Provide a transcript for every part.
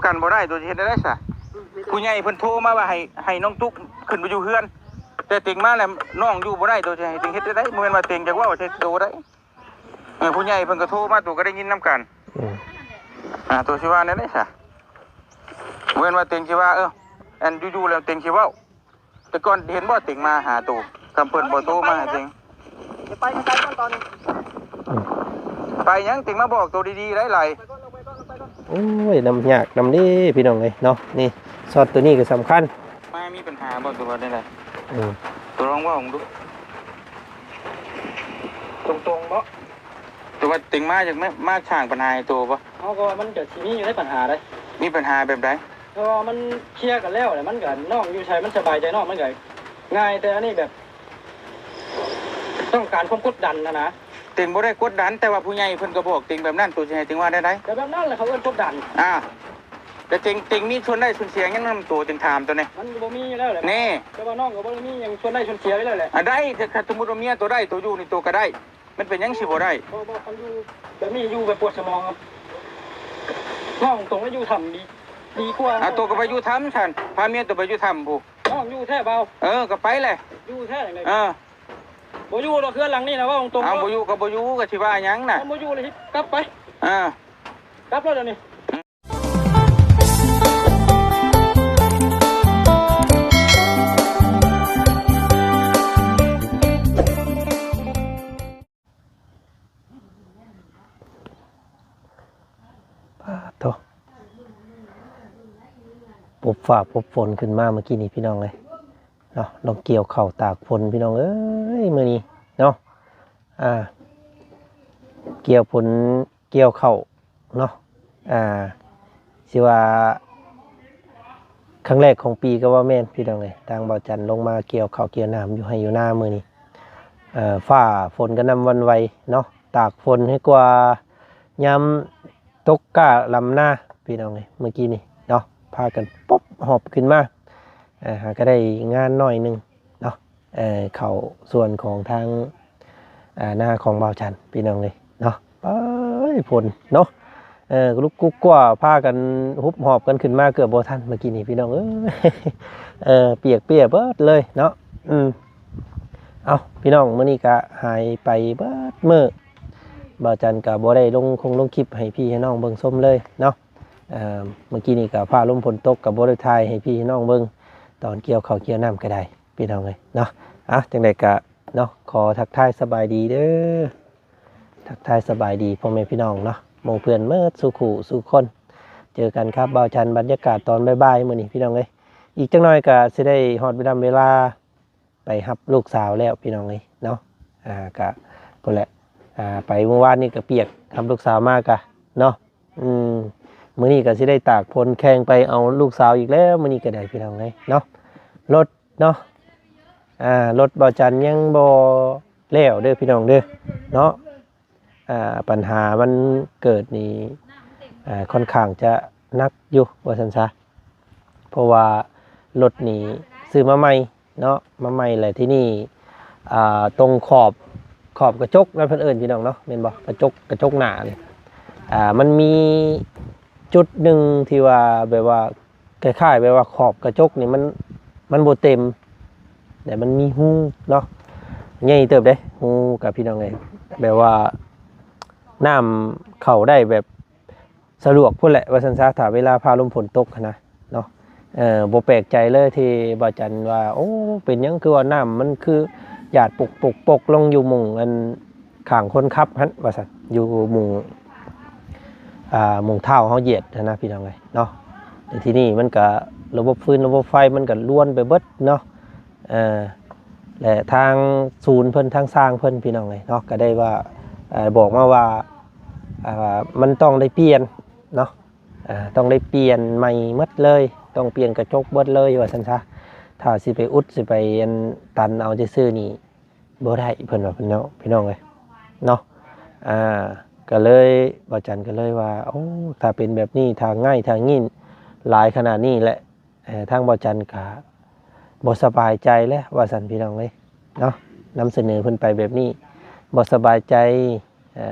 ກັນບໍ່ໄດ້ ໂຕຊິເຮັດແນວໃດຊະ? ຜູ້ໃຫຍ່ເພິ່ນໂທມາວ່າໃຫ້ ໃຫ້ນ້ອງຕຸກຂຶ້ນໄປຢູ່ເຮືອນ ແຕ່ເຕັງມາແລ້ວນ້ອງຢູ່ບໍ່ໄດ້ ໂຕຊິໃຫ້ເຕັງເຮັດແນວໃດ? ບໍ່ແມ່ນວ່າເຕັງຈະເວົ້າໃສ່ໂຕໄດ້. ເອີ ຜູ້ໃຫຍ່ເພິ່ນກໍໂທມາ ໂຕກໍໄດ້ຍິນນຳກັນ. ອືມ ອ່າ ໂຕຊິວ່າແນວໃດຊະ? ບໍ່ແມ່ນວ່າເຕັງຊິວ່າ ເອີ ອັນຢູ່ໆແລ້ວເຕັງຊິເວົ້າ. ແຕ່ກ່ອນເຫັນບໍ່ເຕັງມາຫາໂຕ ຄຳເພິ່ນບໍ່ໂທມາຫາເຕັງ. ໄປໄກໆກ່ອນຕອນນີ້. ອືມ ໄປຫຍັງ ເຕັງມາບອກໂຕດີໆໄດ້ຫຼາຍ. ໂອ້ຍ ນຳຍາກນຳເດ້ພີ່ນ້ອງເອີຍເນາະ. ນີ້ ຊອດໂຕນີ້ກໍສຳຄັນ. ມາມີປັນຫາບໍ່ ຫຼືວ່າແນວໃດ? ອືມ ໂຕລອງເວົ້າເບິ່ງດູ ຕົງໆບໍ່? ແຕ່ວ່າເຕັງມາຢາກມາ ມາສ້າງປັນຫາໃຫ້ໂຕບໍ່? ເຮົາກໍວ່າມັນກໍຊິມີຢູ່ໃນປັນຫາໃດ໋. ມີປັນຫາແບບໃດ? ເພາະວ່າມັນເຄລຍກັນແລ້ວແຫຼະ ມັນກໍ ນ້ອງຢູ່ໃສມັນສະບາຍໃຈເນາະ ມັນກໍງ່າຍ. ແຕ່ອັນນີ້ແບບ ຕ້ອງການຄວາມກົດດັນຫັ້ນນະ. ເຕັງບໍ່ໄດ້ກົດດັນ ແຕ່ວ່າຜູ້ໃຫຍ່ເພິ່ນກໍບອກເຕັງແບບນັ້ນ ໂຕຊິໃຫ້ເຕັງວ່າແນວໃດ? ກໍແບບນັ້ນແຫຼະ ເຂົາເອີ້ນກົດດັນ. ອ່າ ແຕ່ເຕັງ ເຕັງມີສ່ວນໄດ້ສ່ວນເສຍຫຍັງນຳໂຕ ເຕັງຖາມໂຕນີ້? ມັນກໍບໍ່ມີຢູ່ແລ້ວແຫຼະ. ແນ່ ແຕ່ວ່ານ້ອງກໍບໍ່ໄດ້ມີຫຍັງສ່ວນໄດ້ສ່ວນເສຍຢູ່ແລ້ວແຫຼະ. ອ່າ ໄດ້ ແຕ່ຖ້າສົມມຸດວ່າເມຍໂຕໄດ້ ໂຕຢູ່ນີ້ໂຕກໍໄດ້. ມັນເປັນຫຍັງຊິບໍ່ໄດ້? ບໍ່ ບໍ່ ຄັນຢູ່ແບບນີ້ຢູ່ແບບປວດສະໝອງ. ເວົ້າຕົງໆ ແລ້ວຢູ່ຖ້ຳດີ ດີກວ່າ. ອ່າ ໂຕກໍໄປຢູ່ຖ້ຳຊັ້ນ ພາເມຍໂຕໄປຢູ່ຖ້ຳພຸ້ນ. ນ້ອງຢູ່ແທ້ເບົາ? ເອີ ກໍໄປແຫຼະ. ຢູ່ແທ້ຈັ່ງໃດ? ເອີ ບໍ່ຢູ່ດອກ ເຮືອນຫຼັງນີ້ນະ ເວົ້າຕົງໆ. ເອົາ ເນາະ ບໍ່ຢູ່ກໍບໍ່ຢູ່ ກໍຊິວ່າຫຍັງນະ? ຄັນບໍ່ຢູ່ແລ້ວຊິກັບໄປ. ເອີ ກັບແລ້ວດຽວນີ້. ປາດໂທ້ ປົບຟ້າປົບຝົນຂຶ້ນມາເມື່ອກີ້ນີ້ພີ່ນ້ອງເອີຍເນາະ. ລອງກ່ຽວເຂົ້າຕາກຝົນພີ່ນ້ອງເອີຍ ມື້ນີ້ເນາະ. ອ່າ ກ່ຽວຝົນ ກ່ຽວເຂົ້າເນາະ. ອ່າ ຊິວ່າຄັ້ງແລກຂອງປີກໍວ່າແມ່ນພີ່ນ້ອງເອີຍ. ທາງບ່າວຈັນລົງມາກ່ຽວເຂົ້າກ່ຽວນ້ຳຢູ່ໄຮ່ຢູ່ນາມື້ນີ້. ເອີ ຟ້າຝົນກະໜ່ຳຫວັ່ນໄຫວເນາະ ຕາກຝົນໃຫ້ກວ່າຍາມຕົກກ້າລຳນາພີ່ນ້ອງເອີຍ. ເມື່ອກີ້ນີ້ເນາະ ພາກັນປົບຫອບຂຶ້ນມາ ເອີ ຫາກໍໄດ້ງານໜ້ອຍໜຶ່ງເນາະ. ເອີ ເຂົ້າສວນຂອງທາງ ອ່າ ນາຂອງບ່າວຈັນພີ່ນ້ອງເອີຍເນາະ. ເອີຍ ຝົນເນາະ ເອີ ລຸກກຸກກົວ ພາກັນຮຸບຫອບກັນຂຶ້ນມາເກືອບບໍ່ທັນເມື່ອກີ້ນີ້ພີ່ນ້ອງເອີຍ. ເອີ ປຽກເປຍເບິດເລີຍເນາະ. ອືມ ເອົ້າ ພີ່ນ້ອງ ມື້ນີ້ກະຫາຍໄປເບິດມື້ ບ່າວຈັນກະບໍ່ໄດ້ລົງຄົງລົງຄລິບໃຫ້ພີ່ໃຫ້ນ້ອງເບິ່ງຊົມເລີຍເນາະ. ເອີ ເມື່ອກີ້ນີ້ກະຟ້າລົມຝົນຕົກ ກະບໍ່ໄດ້ຖ່າຍໃຫ້ພີ່ໃຫ້ນ້ອງເບິ່ງ ຕອນກ່ຽວເຂົ້າກ່ຽວນ້ຳກະໄດ້ ພີ່ນ້ອງເອີຍເນາະ. ອ່ະ ຈັ່ງໃດກະເນາະ ຂໍທັກທາຍສະບາຍດີເດີ ທັກທາຍສະບາຍດີພໍ່ແມ່ພີ່ນ້ອງເນາະ ໝູ່ເພື່ອນເໝິດສູ່ຄູ່ສູ່ຄົນ. ເຈີກັນກັບບ່າວຈັນ ບັນຍາກາດຕອນບ່າຍໆມື້ນີ້ພີ່ນ້ອງເອີຍ. ອີກຈັກໜ້ອຍກະຊິໄດ້ຮອດເວລາ ເວລາໄປຮັບລູກສາວແລ້ວພີ່ນ້ອງເອີຍເນາະ. ອ່າ ກະພຸ້ນແຫຼະ ອ່າ ໄປມື້ວານນີ້ກະປຽກ ຮັບລູກສາວມາກະເນາະ. ອືມ ມື້ນີ້ກໍຊິໄດ້ຕາກຝົນແຂ່ງໄປເອົາລູກສາວອີກແລ້ວ ມື້ນີ້ກໍໄດ້ພີ່ນ້ອງເອີຍເນາະ. ລົດເນາະ ອ່າ ລົດບ່າວຈັນຍັງບໍ່ແລ້ວເດີພີ່ນ້ອງເດີເນາະ. ອ່າ ບັນຫາມັນເກີດນີ້ ອ່າ ຂ້ອນຂ້າງຈະໜັກຢູ່ວ່າຊັ້ນຊະ ເພາະວ່າລົດນີ້ຊື້ມາໃໝ່ ເນາະ ມາໃໝ່ແຫຼະ. ທີນີ້ ອ່າ ຕົງຂອບ ຂອບກະຈົກນັ້ນເພິ່ນເອີ້ນພີ່ນ້ອງເນາະ ແມ່ນບໍ່? ກະຈົກ ກະຈົກໜ້ານີ້ ອ່າ ມັນມີຈຸດໜຶ່ງທີ່ວ່າແບບວ່າ ຄ້າຍໆ ແບບວ່າຂອບກະຈົກນີ້ມັນ ມັນບໍ່ເຕັມ ແລະມັນມີຮູເນາະ ໃຫຍ່ເຕີບເດ້ ຮູກະພີ່ນ້ອງເອີຍ ແບບວ່ານ້ຳເຂົ້າໄດ້ແບບ ສະດວກພຸ້ນແຫຼະວ່າຊັ້ນຊະ ຖ້າເວລາຟ້າລົມຝົນຕົກຫັ້ນນະເນາະ. ເອີ ບໍ່ແປກໃຈເລີຍທີ່ບ່າວຈັນວ່າ ໂອ້ ເປັນຫຍັງຄືວ່ານ້ຳມັນຄືຢາດປົກໆໆລົງຢູ່ໝ່ອງອັນຂ້າງຄົນຂັບຫັ້ນວ່າຊັ້ນ ຢູ່ໝ່ອງ ອ່າ ໝ່ອງເທົ້າເຮົາຢຽດຫັ້ນນະ ພີ່ນ້ອງເອີຍເນາະ. ແຕ່ທີນີ້ມັນກະລະບົບຟືນລະບົບໄຟມັນກະລວນໄປເບິດເນາະ. ເອີ ແລະທາງສູນເພິ່ນ ທາງຊ່າງເພິ່ນ ພີ່ນ້ອງເອີຍເນາະ ກະໄດ້ວ່າ ເອີ ບອກມາວ່າ ອ່າ ມັນຕ້ອງໄດ້ປ່ຽນເນາະ ອ່າ ຕ້ອງໄດ້ປ່ຽນໃໝ່ໝົດເລີຍ ຕ້ອງປ່ຽນກະຈົກເບິດເລີຍວ່າຊັ້ນຊະ. ຖ້າຊິໄປອຸດ ຊິໄປອັນຕັນເອົາຊື່ໆນີ້ບໍ່ໄດ້ ເພິ່ນວ່າ ເພິ່ນເນາະ ພີ່ນ້ອງເອີຍເນາະ. ອ່າ ກະເລີຍ ບ່າວຈັນກະເລີຍວ່າ ໂອ້ ຖ້າເປັນແບບນີ້ ຖ້າງ່າຍ ຖ້າງີ້ນຫຼາຍຂະໜາດນີ້ແຫຼະ ເອີ ທາງບ່າວຈັນກະບໍ່ສະບາຍໃຈແຫຼະວ່າຊັ້ນ ພີ່ນ້ອງເອີຍເນາະ. ນຳສະເໜີເພິ່ນໄປແບບນີ້ ບໍ່ສະບາຍໃຈ ເອີ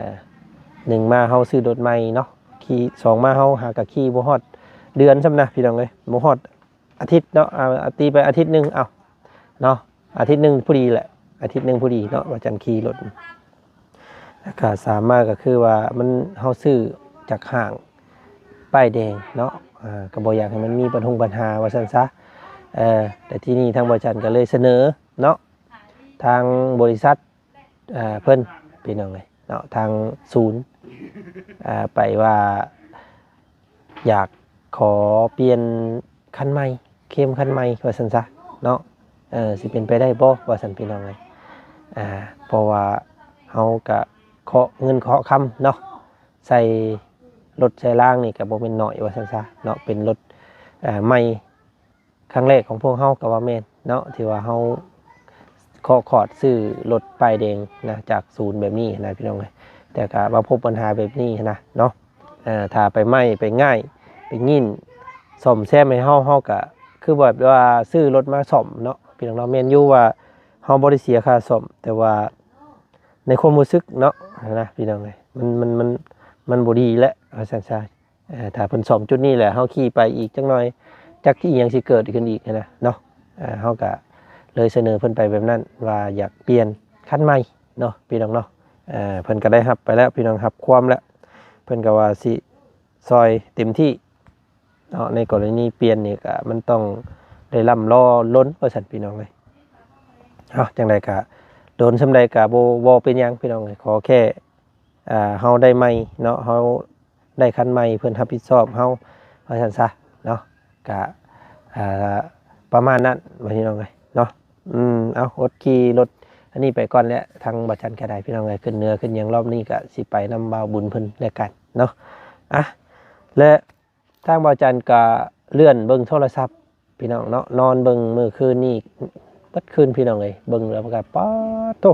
ໜຶ່ງມາເຮົາຊື້ລົດໃໝ່ເນາະ ຂີ່ ສອງມາເຮົາຫາກະຂີ່ບໍ່ຮອດ ເດືອນຊ້ຳນະພີ່ນ້ອງເອີຍ ບໍ່ຮອດອາທິດເນາະ ເອົາ ເອົາ ຕີໄປອາທິດໜຶ່ງ ເອົາເນາະ ອາທິດໜຶ່ງພໍດີແຫຼະ ອາທິດໜຶ່ງພໍດີເນາະ ວ່າຈັ່ງຂີ່ລົດ ແລ້ວກໍສາມມາກໍຄືວ່າມັນ ເຮົາຊື້ຈາກຫ້າງປ້າຍແດງເນາະ ເອີ ກໍບໍ່ຢາກໃຫ້ມັນມີບັນຫົງບັນຫາວ່າຊັ້ນຊະ ເອີ ແຕ່ທີ່ນີ້ທາງບໍ່ຈັນກໍເລີຍສະເໜີເນາະ ທາງບໍລິສັດ ເອີ ເພິ່ນ ພີ່ນ້ອງເອີຍເນາະ ທາງສູນ ເອີ ໄປວ່າ ຢາກຂໍປ່ຽນຄັນໃໝ່ ເຄມຄັນໃໝ່ວ່າຊັ້ນຊະເນາະ ເອີ ຊິເປັນໄປໄດ້ບໍ່ວ່າຊັ້ນພີ່ນ້ອງເອີຍ ເພາະວ່າເຮົາກະເຄາະເງິນເຄາະຄຳເນາະ ໃສ່ລົດໃສ່ລາງນີ້ກະບໍ່ແມ່ນໜ້ອຍວ່າຊັ້ນຊະເນາະ ເປັນລົດ ເອີ ໃໝ່ ຄັ້ງແລກຂອງພວກເຮົາກໍວ່າແມ່ນເນາະ ທີ່ວ່າເຮົາເຄາະຄອດຊື້ລົດປ້າຍແດງນະ ຈາກສູນແບບນີ້ນະພີ່ນ້ອງເອີຍ ແຕ່ກໍມາພົບບັນຫາແບບນີ້ນະເນາະ ເອີ ຖ້າໄປໄມ້ໄປງ່າຍໄປງີ້ນສ້ອມແຊມໃຫ້ເຮົາ ເຮົາກໍຄືແບບວ່າຊື້ລົດມາສ້ອມເນາະ ພີ່ນ້ອງເນາະ ແມ່ນຢູ່ວ່າເຮົາບໍ່ໄດ້ເສຍຄ່າສ້ອມ ແຕ່ວ່າໃນຄວາມຮູ້ສຶກເນາະ ນະ ພີ່ນ້ອງເອີຍ ມັນ ມັນ ມັນ ມັນບໍ່ດີແຫຼະວ່າຊັ້ນຊະ ເອີ ຖ້າເພິ່ນສ້ອມຈຸດນີ້ແຫຼະ ເຮົາຂີ່ໄປອີກຈັກໜ່ອຍ ຈັກອີ່ຫຍັງຊິເກີດຂຶ້ນອີກນະເນາະ ເອີ ເຮົາກະເລີຍສະເໜີເພິ່ນໄປແບບນັ້ນ ວ່າຢາກປ່ຽນຄັນໃໝ່ເນາະ ພີ່ນ້ອງເນາະ ເອີ ເພິ່ນກະໄດ້ຮັບໄປແລ້ວ ພີ່ນ້ອງຮັບຄວາມແລ້ວ ເພິ່ນກະວ່າຊິຊ່ອຍເຕັມທີ່ເນາະ ໃນກໍລະນີປ່ຽນນີ້ກະມັນຕ້ອງໄດ້ລ່ຳລໍລົ້ນວ່າຊັ້ນ ພີ່ນ້ອງເອີຍ ເອົາ ຈັ່ງໃດກະດົນສ່ຳໃດກະບໍ່ ບໍ່ເປັນຫຍັງ ພີ່ນ້ອງເອີຍ ຂໍແຄ່ ເຮົາໄດ້ໃໝ່ເນາະ ເຮົາໄດ້ຄັນໃໝ່ ເພິ່ນຮັບຜິດຊອບເຮົາ ວ່າຊັ້ນຊະເນາະ ກະ ເອີ ປະມານນັ້ນ ພີ່ນ້ອງເອີຍເນາະ ອືມ ເອົາ ອົດຂີ່ລົດອັນນີ້ໄປກ່ອນແຫຼະ ທາງບ່າວຈັນກະໄດ້ ພີ່ນ້ອງເອີຍ ຂຶ້ນເໜືອຂຶ້ນຫຍັງ ລອບນີ້ກະຊິໄປນຳບ່າວບຸນເພິ່ນແລ້ວກັນເນາະ ອະ ແລະ ທາງບ່າວຈັນກະເລື່ອນເບິ່ງໂທລະສັບ ພີ່ນ້ອງເນາະ ນອນເບິ່ງມື້ຄືນນີ້ເບິດຄືນ ພີ່ນ້ອງເອີຍ ເບິ່ງແລ້ວກໍ ປາດໂທ້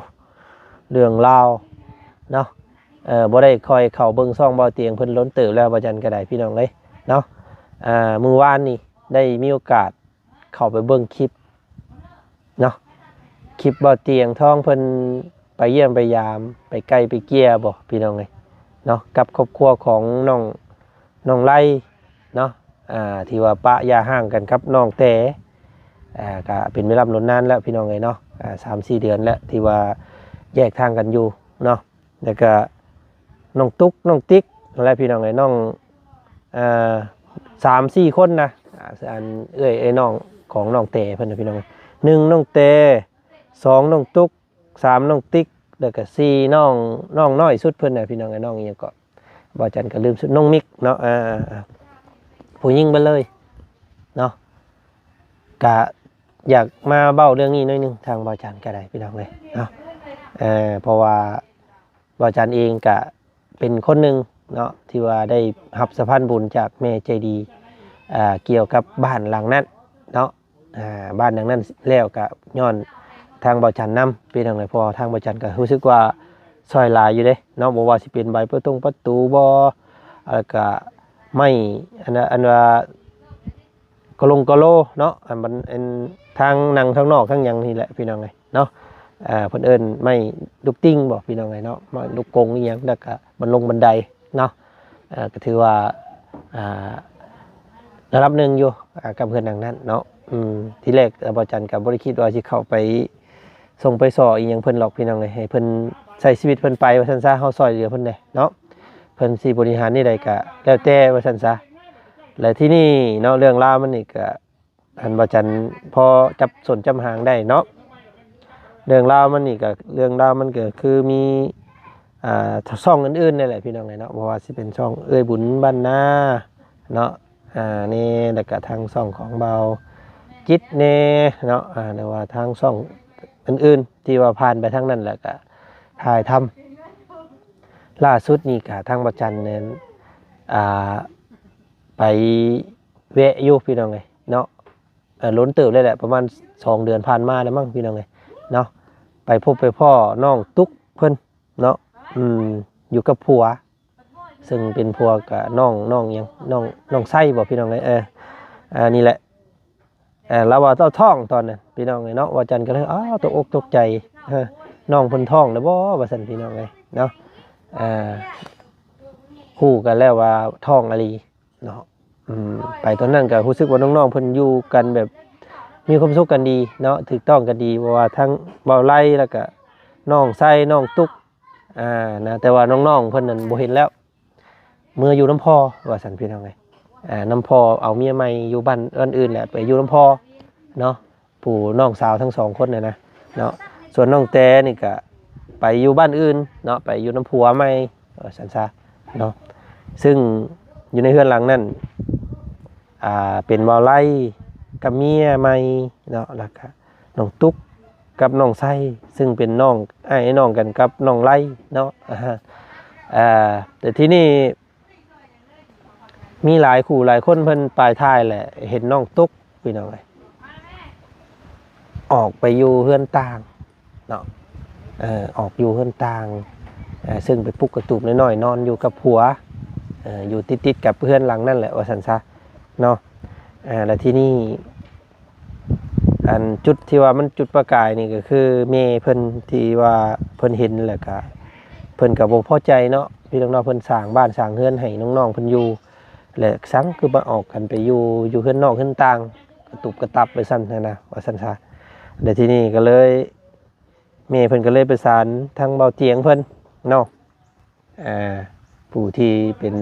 ເລື່ອງລາວເນາະ ເອີ ບໍ່ໄດ້ຄ່ອຍເຂົ້າເບິ່ງຊ່ອງບ່າວຕຽງເພິ່ນດົນເຕີບແລ້ວ ບ່າວຈັນກໍໄດ້ ພີ່ນ້ອງເອີຍເນາະ ເອີ ມື້ວານນີ້ໄດ້ມີໂອກາດເຂົ້າໄປເບິ່ງຄລິບເນາະ ຄລິບບ່າວຕຽງທອງເພິ່ນໄປຢ້ຽມໄປຢາມ ໄປໄກ່ໄປເກ່ຍບໍ ພີ່ນ້ອງເອີຍເນາະ ກັບຄອບຄົວຂອງນ້ອງ ນ້ອງໄລເນາະ ອ່າ ທີ່ວ່າປະຢ່າຮ້າງກັນກັບນ້ອງແຕ ອ່າ ກະເປັນເວລາດົນນານແລ້ວພີ່ນ້ອງເອີຍເນາະ ອ່າ ສາມສີ່ເດືອນແລ້ວທີ່ວ່າແຍກທາງກັນຢູ່ເນາະ ແລ້ວກະນ້ອງຕຸກ ນ້ອງຕິກ ແລະ ພີ່ນ້ອງເອີຍ ນ້ອງ ອ່າ ສາມສີ່ຄົນນະ ອ່າ ອັນເອື້ອຍ ເອື້ອຍນ້ອງຂອງນ້ອງແຕເພິ່ນນະ ພີ່ນ້ອງເອີຍ ໜຶ່ງນ້ອງແຕ ສອງນ້ອງຕຸກ ສາມນ້ອງຕິກ ແລ້ວກະສີ່ນ້ອງ ນ້ອງນ້ອຍສຸດເພິ່ນນະ ພີ່ນ້ອງເອີຍ ນ້ອງອີ່ຫຍັງເກາະ ບ່າວຈັນກໍລືມຊື່ ນ້ອງມິກເນາະ ອ່າ ຜູ້ຍິງເບິດເລີຍເນາະ ກະຢາກມາເວົ້າເລື່ອງນີ້ໜ້ອຍໜຶ່ງ ທາງບ່າວຈັນກໍໄດ້ ພີ່ນ້ອງເອີຍເນາະ ເອີ ເພາະວ່າບ່າວຈັນເອງກະເປັນຄົນໜຶ່ງເນາະ ທີ່ວ່າໄດ້ຮັບສະພານບຸນຈາກແມ່ໃຈດີ ອ່າ ກ່ຽວກັບບ້ານຫຼັງນັ້ນເນາະ ອ່າ ບ້ານຫຼັງນັ້ນແລ້ວກະຍ້ອນທາງບ່າວຈັນນຳ ພີ່ນ້ອງເອີຍ ເພາະວ່າທາງບ່າວຈັນກະຮູ້ສຶກວ່າຊ່ອຍຫຼາຍຢູ່ເດ້ເນາະ ບໍ່ວ່າຊິເປັນໃບປະຕົງປະຕູບໍ ແລ້ວກະໄມ້ ອັນ ອັນວ່າກະລົງກະໂລເນາະ ອັນມັນ ອັນທາງນັ່ງທາງນອກທາງຫຍັງນີ້ແຫຼະ ພີ່ນ້ອງເອີຍເນາະ ອ່າ ເພິ່ນເອີ້ນໄມ້ລູກຕິ່ງບໍ ພີ່ນ້ອງເອີຍເນາະ ໄມ້ລູກກົງອີ່ຫຍັງ ແລ້ວກະບັນລົງບັນໄດເນາະ ເອີ ກໍຖືວ່າ ອ່າ ລະດັບໜຶ່ງຢູ່ ອ່າ ກັບເຮືອນຫຼັງນັ້ນເນາະ ອືມ ທີແລກ ເອີ ບ່າວຈັນກໍບໍ່ໄດ້ຄິດວ່າຊິເຂົ້າໄປສົ່ງໄປສໍ່ອີ່ຫຍັງເພິ່ນຫຼອກ ພີ່ນ້ອງເອີຍ ໃຫ້ເພິ່ນໃຊ້ຊີວິດເພິ່ນໄປວ່າຊັ້ນຊະ ເຮົາຊ່ອຍເຫຼືອເພິ່ນແດ່ເນາະ ເພິ່ນຊິບໍລິຫານແນວໃດກໍແລ້ວແຕ່ວ່າຊັ້ນຊະ ແລະ ທີນີ້ເນາະ ເລື່ອງລາວມັນນີ້ກໍ ອັນບ່າວຈັນພໍຈັບສົ້ນຈັບຫາງໄດ້ເນາະ ເລື່ອງລາວມັນນີ້ກໍ ເລື່ອງລາວມັນກໍຄືມີ ອ່າ ຊ່ອງອື່ນໆນີ້ແຫຼະ ພີ່ນ້ອງເອີຍເນາະ ບໍ່ວ່າຊິເປັນຊ່ອງເອື້ອຍບຸນບ້ານນາເນາະ ອ່າ ແດ່ ແລ້ວກະທາງຊ່ອງຂອງບ່າວຈິດແດ່ເນາະ ອ່າ ຫຼືວ່າທາງຊ່ອງອື່ນໆ ທີ່ວ່າຜ່ານໄປທາງນັ້ນ ແລ້ວກະຖ່າຍທຳ ລ່າສຸດນີ້ກະທາງບ່າວຈັນນັ້ນ ອ່າ ໄປແວະຢູ່ ພີ່ນ້ອງເອີຍເນາະ ເອີ ດົນເຕີບແລ້ວແຫຼະ ປະມານສອງເດືອນຜ່ານມາແລ້ວມັ້ງ ພີ່ນ້ອງເອີຍເນາະ ໄປພົບໄປພໍ້ນ້ອງຕຸກເພິ່ນເນາະ ອືມ ຢູ່ກັບຜົວ ເຊິ່ງເປັນຜົວກະນ້ອງ ນ້ອງຫຍັງ ນ້ອງ ນ້ອງໄຊບໍ ພີ່ນ້ອງເອີຍ ເອີ ອັນນີ້ແຫຼະ ເອີ ລາວວ່າລາວທ້ອງຕອນນັ້ນ ພີ່ນ້ອງເອີຍເນາະ ບ່າວຈັນກໍເລີຍ ອ້າວ ຕົກອົກຕົກໃຈ ເອີ ນ້ອງເພິ່ນທ້ອງແລ້ວບໍ ວ່າຊັ້ນ ພີ່ນ້ອງເອີຍເນາະ ເອີ ຮູ້ກັນແລ້ວວ່າທ້ອງອີ່ຫຼີ ເນາະ ອືມ ໄປຕອນນັ້ນກໍຮູ້ສຶກວ່ານ້ອງໆເພິ່ນຢູ່ກັນແບບມີຄວາມສຸກກັນດີເນາະ ຖືກຕ້ອງກັນດີ ເພາະວ່າທັງເບົາໄລ ແລ້ວກໍນ້ອງໄຊ ນ້ອງຕຸກ ອ່າ ນະ ແຕ່ວ່ານ້ອງໆເພິ່ນນັ້ນບໍ່ເຫັນແລ້ວ ເມືອຢູ່ນຳພໍ່ວ່າຊັ້ນ ພີ່ນ້ອງເອີຍ ອ່າ ນຳພໍ່ ເອົາເມຍໃໝ່ຢູ່ບ້ານ ບ້ານອື່ນແຫຼະ ໄປຢູ່ນຳພໍ່ເນາະ ຜູ້ນ້ອງສາວທັງສອງຄົນນະນະເນາະ ສ່ວນນ້ອງແຕນີ້ກະໄປຢູ່ບ້ານອື່ນເນາະ ໄປຢູ່ນຳຜົວໃໝ່ວ່າຊັ້ນຊະເນາະ ຊຶ່ງຢູ່ໃນເຮືອນຫຼັງນັ້ນ ອ່າ ເປັນເບົາໄລກັບເມຍໃໝ່ເນາະ ແລ້ວກະນ້ອງຕຸກກັບນ້ອງໄຊ ຊຶ່ງເປັນນ້ອງ ອ້າຍນ້ອງກັນກັບນ້ອງໄລເນາະ ອ່າ ແຕ່ທີນີ້ ມີຫຼາຍຄູ່ຫຼາຍຄົນເພິ່ນປາຍທ້າຍແຫຼະ ເຫັນນ້ອງຕຸກ ພີ່ນ້ອງເອີຍ ອອກໄປຢູ່ເຮືອນຕ່າງເນາະ ເອີ ອອກຢູ່ເຮືອນຕ່າງ ເອີ ຊຶ່ງໄປປຸກກະຕູບນ້ອຍໆ ນອນຢູ່ກັບຜົວ ເອີ ຢູ່ຕິດໆກັບເຮືອນຫຼັງນັ້ນແຫຼະ ວ່າຊັ້ນຊະເນາະ ເອີ ແລ້ວທີນີ້ ອັນຈຸດທີ່ວ່າມັນຈຸດປະກາຍນີ້ກໍຄືແມ່ເພິ່ນທີ່ວ່າເພິ່ນເຫັນ ແລ້ວກະເພິ່ນກໍບໍ່ພໍໃຈເນາະ ພີ່ນ້ອງເນາະ ເພິ່ນສ້າງບ້ານສ້າງເຮືອນໃຫ້ນ້ອງໆເພິ່ນຢູ່ ແລະ ສັງຄືມາອອກກັນໄປຢູ່ ຢູ່ເຮືອນນອກເຮືອນຕ່າງ ກະຕຸບກະຕັບໄປຊັ້ນນະ ວ່າຊັ້ນຊະ ແລະ ທີນີ້ກໍເລີຍ ແມ່ເພິ່ນກໍເລີຍປະສານທາງເບົາຕຽງເພິ່ນເນາະ ອ່າ ຜູ້ທີ່ເປັນ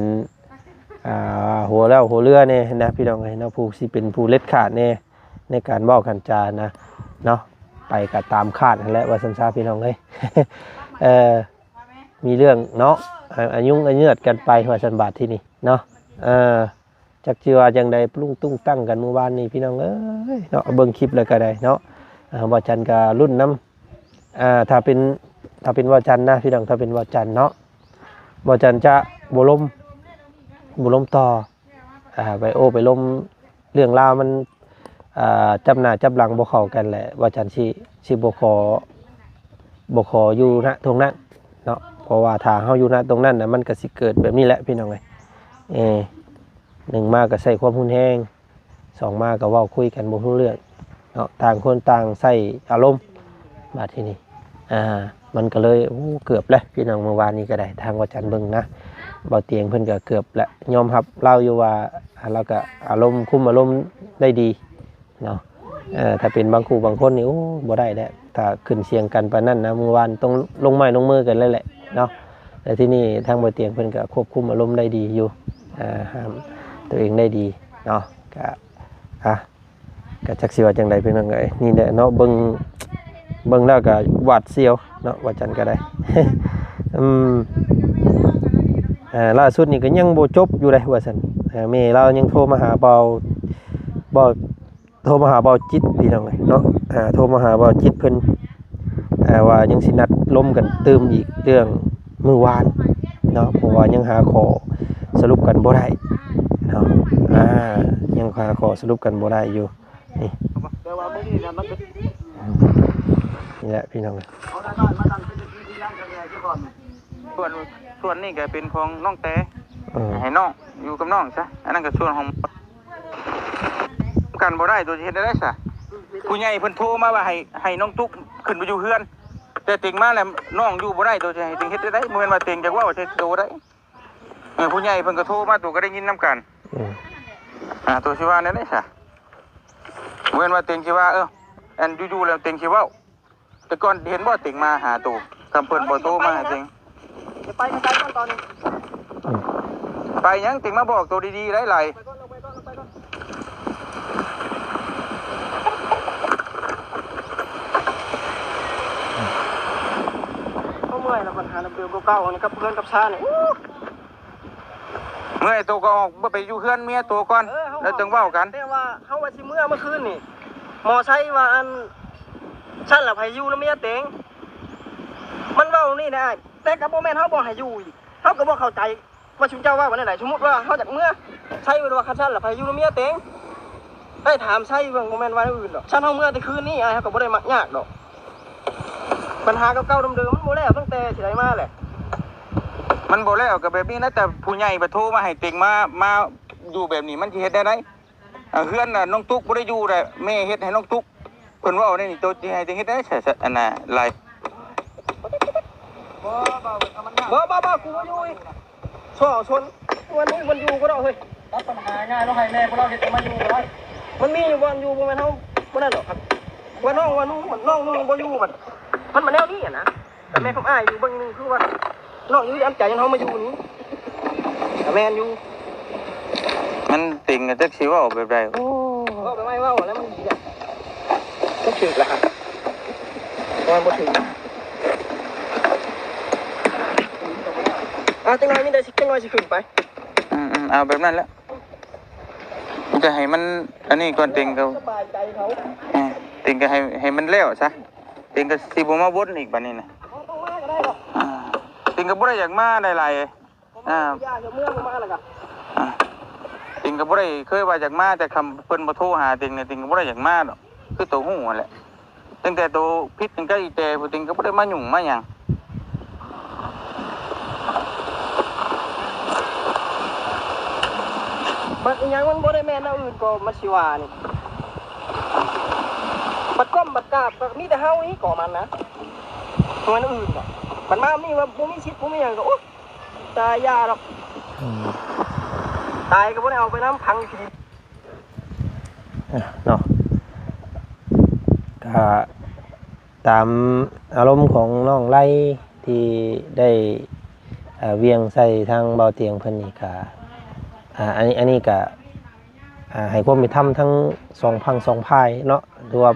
ອ່າ ຫົວເຫຼົ່ວຫົວເຮືອແດ່ນະ ພີ່ນ້ອງເອີຍເນາະ ຜູ້ຊິເປັນຜູ້ເດັດຂາດແດ່ໃນການເວົ້າການຈານະເນາະ ໄປກໍຕາມຄາດຫັ້ນແຫຼະ ວ່າຊັ້ນຊະ ພີ່ນ້ອງເອີຍ ເອີ ມີເລື່ອງເນາະ ອາ ອາຍຸງອາເຍືອດກັນໄປ ວ່າຊັ້ນ ບາດທີນີ້ເນາະ ເອີ ຈັກຊິວ່າຈັ່ງໃດ ລຸ້ງຕຸງຕັ້ງກັນມື້ວານນີ້ ພີ່ນ້ອງເອີຍເນາະ ເບິ່ງຄລິບແລ້ວກໍໄດ້ເນາະ ອ່າ ບ່າວຈັນກໍລຸ້ນນຳ ອ່າ ຖ້າເປັນ ຖ້າເປັນບ່າວຈັນນະ ພີ່ນ້ອງ ຖ້າເປັນບ່າວຈັນເນາະ ບ່າວຈັນຈະບໍ່ລົມ ບໍ່ລົມຕໍ່ ອ່າ ໄປໂອ້ໄປລົມ ເລື່ອງລາວມັນ ອ່າ ຈັບໜ້າຈັບຫຼັງບໍ່ເຂົ້າກັນແຫຼະ ບ່າວຈັນຊິ ຊິບໍ່ຂໍ ບໍ່ຂໍຢູ່ນະທົ່ງນັ້ນເນາະ ເພາະວ່າຖ້າເຮົາຢູ່ນະຕົງນັ້ນນະ ມັນກໍຊິເກີດແບບນີ້ແຫຼະ ພີ່ນ້ອງເອີຍ ເອີ ໜຶ່ງມາກໍໃຊ້ຄວາມຮຸນແຮງ ສອງມາກໍເວົ້າຄຸຍກັນບໍ່ຮູ້ເລື່ອງເນາະ ຕ່າງຄົນຕ່າງໃຊ້ອາລົມ ບາດທີນີ້ ອ່າ ມັນກໍເລີຍ ໂອ້ ເກືອບແຫຼະ ພີ່ນ້ອງ ມື້ວານນີ້ກໍໄດ້ ທາງບ່າວຈັນເບິ່ງນະ ເບົາຕຽງເພິ່ນກໍເກືອບແຫຼະ ຍອມຮັບລາວຢູ່ວ່າ ອ່າ ລາວກໍອາລົມ ຄຸມອາລົມໄດ້ດີ ເນາະ ເອີ ຖ້າເປັນບາງຄູ່ບາງຄົນນີ້ ໂອ້ ບໍ່ໄດ້ແຫຼະ ຖ້າຂຶ້ນສຽງກັນປານນັ້ນນະ ມື້ວານຕ້ອງລົງໄມ້ລົງມືກັນເລີຍແຫຼະເນາະ ແລະ ທີນີ້ທາງບ່າວຕຽງເພິ່ນກໍຄວບຄຸມອາລົມໄດ້ດີຢູ່ ອ່າ ຫ້າມຕົວເອງໄດ້ດີເນາະ ກະ ອ່ະ ກະຈັກຊິວ່າຈັ່ງໃດ ພີ່ນ້ອງເອີຍ ນີ້ແຫຼະເນາະ ເບິ່ງ ເບິ່ງແລ້ວກໍຫວາດສຽວເນາະ ວ່າຈັ່ງກໍໄດ້ ອືມ ອ່າ ລ່າສຸດນີ້ກໍຍັງບໍ່ຈົບຢູ່ເດ້ ວ່າຊັ້ນ ເອີ ແມ່ລາວຍັງໂທມາຫາເບົາ ເບົາ ໂທມາຫາເບົາຈິດ ພີ່ນ້ອງເອີຍເນາະ ອ່າ ໂທມາຫາເບົາຈິດເພິ່ນ ອ່າ ວ່າຍັງຊິນັດລົມກັນຕື່ມອີກເລື່ອງມື້ວານເນາະ ເພາະວ່າຍັງຫາຂໍ້ສະຫຼຸບກັນບໍ່ໄດ້ເນາະ ອ່າ ຍັງຫາຂໍ້ສະຫຼຸບກັນບໍ່ໄດ້ຢູ່ ນີ້ ແຕ່ວ່າມື້ນີ້ນະມັນເປັນ ນີ້ແຫຼະ ພີ່ນ້ອງເອີຍ ເອົາໄດ້ບ້ານມາຕັ້ງເປັນທີ່ທີ່ຍັງກັນແດ່ກ່ອນ ສ່ວນ ສ່ວນນີ້ກໍເປັນຂອງນ້ອງແຕ ເອີ ໃຫ້ນ້ອງຢູ່ກັບນ້ອງຊະ ອັນນັ້ນກໍສ່ວນຂອງ ກັນບໍ່ໄດ້ ໂຕຊິເຮັດແນວໃດຊະ? ຜູ້ໃຫຍ່ເພິ່ນໂທມາວ່າໃຫ້ ໃຫ້ນ້ອງຕຸກຂຶ້ນໄປຢູ່ເຮືອນ ແຕ່ເຕັງມາແລ້ວນ້ອງຢູ່ບໍ່ໄດ້ ໂຕຊິໃຫ້ເຕັງເຮັດແນວໃດ? ບໍ່ແມ່ນວ່າເຕັງຈະເວົ້າໃສ່ໂຕໄດ້. ເອີ ຜູ້ໃຫຍ່ເພິ່ນກໍໂທມາ ໂຕກໍໄດ້ຍິນນຳກັນ. ອືມ ອ່າ ໂຕຊິວ່າແນວໃດຊະ? ບໍ່ແມ່ນວ່າເຕັງຊິວ່າ ເອີ ອັນຢູ່ໆແລ້ວເຕັງຊິເວົ້າ. ແຕ່ກ່ອນເຫັນບໍ່ເຕັງມາຫາໂຕ ຄຳເພິ່ນບໍ່ໂທມາຫາເຕັງ. ໄປໄກໆກ່ອນຕອນນີ້. ໄປຫຍັງ ເຕັງມາບອກໂຕດີໆໄດ້ຫຼາຍ. ເຮົາເມື່ອຍແລ້ວ ບັນຫາເດີມໆເກົ່າໆ ອັນນີ້ກັບເພື່ອນກັບຊານີ້. ເມື່ອຍໂຕກໍອອກ ບໍ່ໄປຢູ່ເຮືອນເມຍໂຕກ່ອນ ເອີ ແລ້ວຈຶ່ງເວົ້າກັນ. ແຕ່ວ່າເຮົາວ່າຊິເມືອມື້ຄືນນີ້ ໝໍໄຊວ່າ ອັນ ຊັ້ນລະໃຜຢູ່ນຳເມຍເຕັງ ມັນເວົ້ານີ້ນະອ້າຍ. ແຕ່ກໍບໍ່ແມ່ນເຮົາບໍ່ໃຫ້ຢູ່ອີກ ເຮົາກໍບໍ່ເຂົ້າໃຈວ່າຊຸມເຈົ້າເວົ້າກັນແນວໃດ. ສົມມຸດວ່າເຮົາຢາກເມືອ ໄຊເພິ່ນວ່າ ຄັນຊັ້ນລະໃຜຢູ່ນຳເມຍເຕັງ. ໄດ້ຖາມໄຊເບິ່ງ ບໍ່ແມ່ນວ່າແນວອື່ນດອກ. ຊັ້ນເຮົາເມືອແຕ່ຄືນນີ້ອ້າຍ ເຮົາກໍບໍ່ໄດ້ມາຍາກດອກ. ບັນຫາເກົ່າໆເດີມໆ ມັນບໍ່ແລ້ວຕັ້ງແຕ່ຊິໄດ້ມາແຫຼະ. ມັນບໍ່ແລ້ວກໍແບບນີ້ນະ ແຕ່ຜູ້ໃຫຍ່ໄປໂທມາໃຫ້ເຕັງມາ ມາຢູ່ແບບນີ້ ມັນຊິເຮັດແນວໃດ? ອ່າ ເຮືອນນະ ນ້ອງຕຸກບໍ່ໄດ້ຢູ່ແຫຼະ ແມ່ເຮັດໃຫ້ນ້ອງຕຸກ ເພິ່ນເວົ້າແນວນີ້ ໂຕຊິໃຫ້ເຕັງເຮັດແນວໃດ? ອັນນ່າ ຫຼາຍ ບໍ່ ບໍ່ ບໍ່ ກູບໍ່ຢູ່ອີກ. ຊ່ອຊົນ ວັນນີ້ມັນຢູ່ບໍ່ດອກເຮີ້ຍ. ປັນຫາຍາຍເນາະ ໃຫ້ແມ່ພວກເຮົາເຮັດໃຫ້ມາຢູ່ກໍໄດ້. ມັນມີຢູ່ບ່ອນຢູ່ ບໍ່ແມ່ນເຮົາບໍ່ນັ້ນດອກ. ວ່ານ້ອງ ວ່າໜູ ນ້ອງໜູບໍ່ຢູ່ ບັດມັນມາແນວນີ້ຫັ້ນນະ. ແຕ່ແມ່ຂອງອ້າຍຢູ່ເບິ່ງໜຶ່ງ ຄືວ່ານ້ອງຢູ່ອັນໃຈ ເຮົາມາຢູ່ນີ້ ກໍແມ່ນຢູ່. ມັນເຕັງກໍຈັກຊິເວົ້າແບບໃດ. ໂອ້ ເວົ້າໄປໄວ ເວົ້າແລ້ວມັນດີແຫຼະ. ມັນຖືກແລ້ວ ມັນບໍ່ຖືກ. ອ່າ ຈັກໜ້ອຍມີແຕ່ຊິ ຈັກໜ້ອຍຊິຂຶ້ນໄປ. ອືມໆ ເອົາແບບນັ້ນແຫຼະ. ມັນກໍໃຫ້ມັນອັນນີ້ກ່ອນ ເຕັງກໍ ສະບາຍໃຈເຂົາ. ເອີ ເຕັງກໍໃຫ້ ໃຫ້ມັນແລ້ວຊະ. ເຕັງກໍຊິບໍ່ມາວົນອີກບັດນີ້ນະ. ບໍ່ຕ້ອງມາກໍໄດ້ດອກ. ອ່າ ເຕັງກໍບໍ່ໄດ້ຢາກມາຫຼາຍໆ. ອ່າ ຢ່າ ເມືອງມາແລ້ວກໍ ອ່າ ເຕັງກໍບໍ່ໄດ້ເຄີຍວ່າຢາກມາ, ແຕ່ຄຳເພິ່ນບໍ່ໂທຫາເຕັງນີ້ ເຕັງກໍບໍ່ໄດ້ຢາກມາດອກ ຄືໂຕຮູ້ຫັ້ນແຫຼະ. ຕັ້ງແຕ່ໂຕຜິດກັນກັບອີແຕ່ພຸ້ນ ເຕັງກໍບໍ່ໄດ້ມາຫຍຸ້ງມາຫຍັງ. ບັດອີຫຍັງມັນບໍ່ໄດ້ແມ່ນແນວອື່ນກໍມັນຊິວ່ານີ້. ບັດກ້ອມບັດກາບກໍມີແຕ່ເຮົານີ້ກໍມັນນະ ບໍ່ແມ່ນອື່ນດອກ. ບັດມານີ້ວ່າບໍ່ມີສິດບໍ່ມີຫຍັງກໍ ໂອ້ ຕາຍ ຢ່າດອກ. ອືມ ຕາຍກໍບໍ່ໄດ້ເອົາໄປນຳ ຝັງຢູ່ທີ່ດິນ ເນາະ. ກະຕາມອາລົມຂອງນ້ອງໄລທີ່ໄດ້ ເອີ ຫວ່ຽງໃສ່ທາງເບົາຕຽງເພິ່ນນີ້ກະ ອ່າ ອັນນີ້ ອັນນີ້ກະ ອ່າ ໃຫ້ຄວາມເປັນທຳທັງສອງຝັ່ງສອງຝ່າຍເນາະ. ຖືວ່າ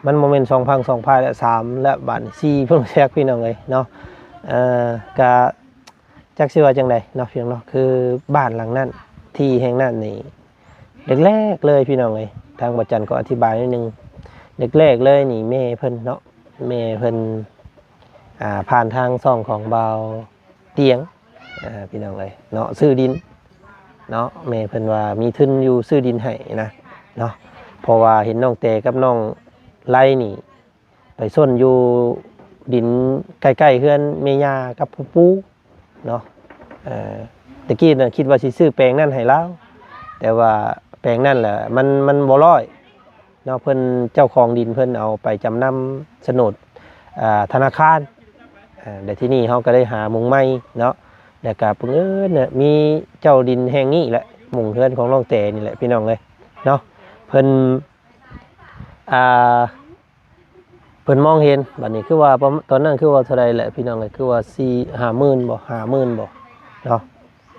ມັນບໍ່ແມ່ນສອງຝັ່ງສອງຝ່າຍແລ້ວ ສາມແລ້ວ ບາດນີ້ສີ່ ເພິ່ນແຊກ ພີ່ນ້ອງເອີຍເນາະ. ເອີ ກະ ຈັກຊິວ່າຈັ່ງໃດເນາະ ພີ່ນ້ອງເນາະ. ຄືບ້ານຫຼັງນັ້ນ ທີ່ແຫ່ງນັ້ນນີ້ ແລກໆເລີຍ ພີ່ນ້ອງເອີຍ ທາງບ່າວຈັນກໍອະທິບາຍໜ້ອຍໜຶ່ງ. ແລກໆເລີຍນີ້ ແມ່ເພິ່ນເນາະ ແມ່ເພິ່ນ ອ່າ ຜ່ານທາງຊ່ອງຂອງບ່າວຕຽງ ອ່າ ພີ່ນ້ອງເອີຍເນາະ ຊື້ດິນເນາະ. ແມ່ເພິ່ນວ່າມີທຶນຢູ່ຊື້ດິນໃຫ້ນະເນາະ ເພາະວ່າເຫັນນ້ອງແຕກັບນ້ອງໄລນີ້ ໄປຊົນຢູ່ດິນໃກ້ໆເຮືອນແມ່ຍ່າກັບພໍ່ປູ່ເນາະ. ເອີ ແຕ່ກີ້ນະຄິດວ່າຊິຊື້ແປງນັ້ນໃຫ້ລາວ ແຕ່ວ່າແປງນັ້ນລະມັນ ມັນບໍ່ຮ້ອຍເນາະ. ເພິ່ນ ເຈົ້າຂອງດິນເພິ່ນເອົາໄປຈຳນຳໂສນດ ອ່າ ທະນາຄານ. ອ່າ ແລ້ວທີນີ້ເຮົາກໍໄດ້ຫາມຸງໃໝ່ເນາະ ແລ້ວກໍບັງເອີນນະ ມີເຈົ້າດິນແຫ່ງນີ້ແຫຼະ ມຸງເຮືອນຂອງນ້ອງແຕນີ້ແຫຼະ ພີ່ນ້ອງເອີຍເນາະ. ເພິ່ນ ອ່າ ເພິ່ນມອງເຫັນ ບັດນີ້ຄືວ່າ ປະມານ ຕອນນັ້ນຄືວ່າເທົ່າໃດແຫຼະ ພີ່ນ້ອງເອີຍ ຄືວ່າສີ່ ຫ້າໝື່ນບໍ່ ຫ້າໝື່ນບໍ່ເນາະ.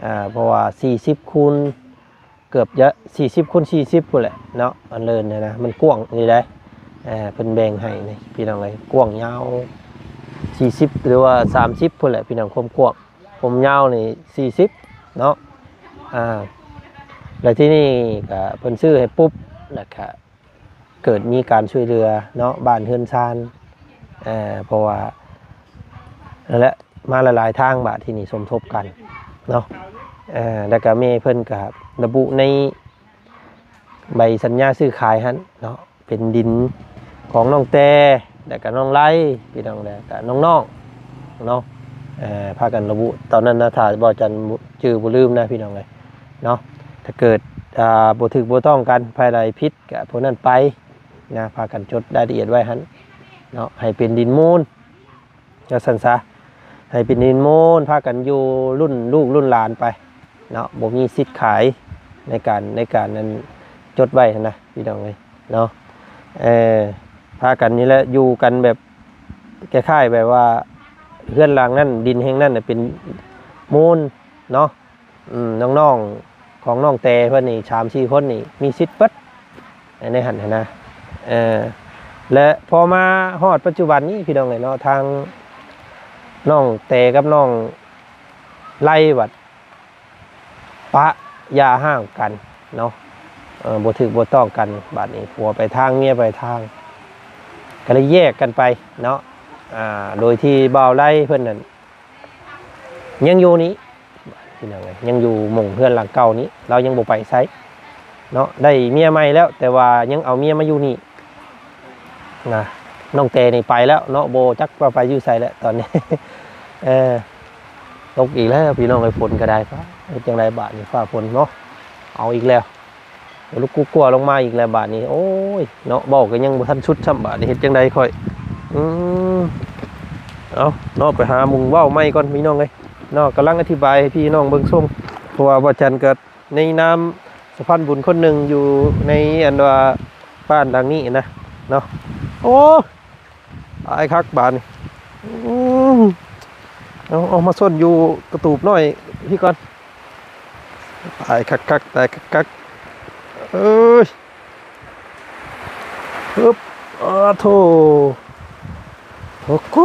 ອ່າ ເພາະວ່າສີ່ສິບຄູນ ເກືອບຈະສີ່ສິບຄູນສີ່ສິບພຸ້ນແຫຼະເນາະ ອັນເລີນຫັ້ນນະ ມັນກວ້າງອີ່ຫຼີໃດ໋. ເພິ່ນແບ່ງໃຫ້ນີ້ ພີ່ນ້ອງເອີຍ ກວ້າງຍາວສີ່ສິບ ຫຼືວ່າສາມສິບພຸ້ນແຫຼະ ພີ່ນ້ອງ ຄວາມກວ້າງ ຄວາມຍາວນີ້ສີ່ສິບເນາະ. ອ່າ ແລ້ວທີນີ້ກໍເພິ່ນຊື້ໃຫ້ປຸບ ແລ້ວກະ ເກີດມີການຊ່ວຍເຫຼືອເນາະ ບ້ານເຮືອນຊານ ເອີ ເພາະວ່າ ນັ້ນແຫຼະ ມາຫຼາຍໆທາງ ບາດທີນີ້ສົມທົບກັນເນາະ. ເອີ ແລ້ວກະແມ່ເພິ່ນກະລະບຸໃນໃບສັນຍາຊື້ຂາຍຫັ້ນເນາະ ເປັນດິນຂອງນ້ອງແຕ ແລ້ວກະນ້ອງໄລ ພີ່ນ້ອງ ແລ້ວກະນ້ອງໆເນາະ. ເອີ ພາກັນລະບຸຕອນນັ້ນນະ ຖ້າບໍ່ຈັນຈື່ບໍ່ລືມນະ ພີ່ນ້ອງເອີຍເນາະ. ຖ້າເກີດ ອ່າ ບໍ່ຖືກບໍ່ຕ້ອງກັນ ໃຜໃດຜິດ ກະພວກນັ້ນໄປນະ ພາກັນຈົດລາຍລະອຽດໄວ້ຫັ້ນເນາະ ໃຫ້ເປັນດິນມູນ ວ່າຊັ້ນຊະ ໃຫ້ເປັນດິນມູນ ພາກັນຢູ່ລຸ້ນລູກລຸ້ນຫຼານໄປເນາະ ບໍ່ມີສິດຂາຍໃນການ ໃນການນັ້ນ ຈົດໄວ້ຫັ້ນນະ ພີ່ນ້ອງເອີຍເນາະ. ເອີ ພາກັນນີ້ແຫຼະ ຢູ່ກັນແບບ ຄ້າຍໆແບບວ່າ ເຮືອນຫຼັງນັ້ນ ດິນແຫ່ງນັ້ນນະເປັນມູນເນາະ. ອືມ ນ້ອງໆຂອງນ້ອງແຕເພິ່ນນີ້ ສາມສີ່ຄົນນີ້ ມີສິດເບິດໃນຫັ້ນຫັ້ນນະ. ເອີ ແລະ ພໍມາຮອດປັດຈຸບັນນີ້ ພີ່ນ້ອງເອີຍເນາະ ທາງນ້ອງແຕກັບນ້ອງໄລບັດປະຢ່າຮ້າງກັນເນາະ. ເອີ ບໍ່ຖືກບໍ່ຕ້ອງກັນ ບາດນີ້ຜົວໄປທາງ ເມຍໄປທາງ ກໍເລີຍແຍກກັນໄປເນາະ. ອ່າ ໂດຍທີ່ບ່າວໄລເພິ່ນນັ້ນ ຍັງຢູ່ນີ້ ພີ່ນ້ອງເອີຍ ຍັງຢູ່ໝົງເຮືອນຫຼັງເກົ່ານີ້ ລາວຍັງບໍ່ໄປໃສເນາະ. ໄດ້ເມຍໃໝ່ແລ້ວ ແຕ່ວ່າຍັງເອົາເມຍມາຢູ່ນີ້ນະ. ນ້ອງແຕນີ້ໄປແລ້ວເນາະ ບໍ່ຈັກວ່າໄປຢູ່ໃສແລ້ວຕອນນີ້. ເອີ ຕົກອີກແລ້ວ ພີ່ນ້ອງເອີຍ ຝົນກໍໄດ້ ຟ້າ ເຮັດຈັ່ງໃດບາດນີ້ ຟ້າຝົນເນາະ ເອົາອີກແລ້ວ. ລຸກກຸກົວລົງມາອີກແລ້ວບາດນີ້ ໂອ້ຍເນາະ ເວົ້າກໍຍັງບໍ່ທັນສຸດຊ້ຳ ບາດນີ້ເຮັດຈັ່ງໃດຂ້ອຍ. ອືມ ເອົາເນາະ ໄປຫາໝ່ອງເວົ້າໃໝ່ກ່ອນ ພີ່ນ້ອງເອີຍເນາະ. ກຳລັງອະທິບາຍໃຫ້ພີ່ນ້ອງເບິ່ງຊົມ ເພາະວ່າບ່າວຈັນກໍໃນນາມ ສະພານບຸນຄົນໜຶ່ງຢູ່ໃນອັນວ່າບ້ານຫຼັງນີ້ນະເນາະ. ໂອ້ ອາຍຄັກບາດນີ້. ອືມ ເອົາ ເອົາມາຊົນຢູ່ກະຕູບນ້ອຍພີ້ກ່ອນ. ຕາຍຄັກໆ ຕາຍຄັກໆ. ເອີຍ ຮຶບ ອາໂທ ໂອ້ໂກ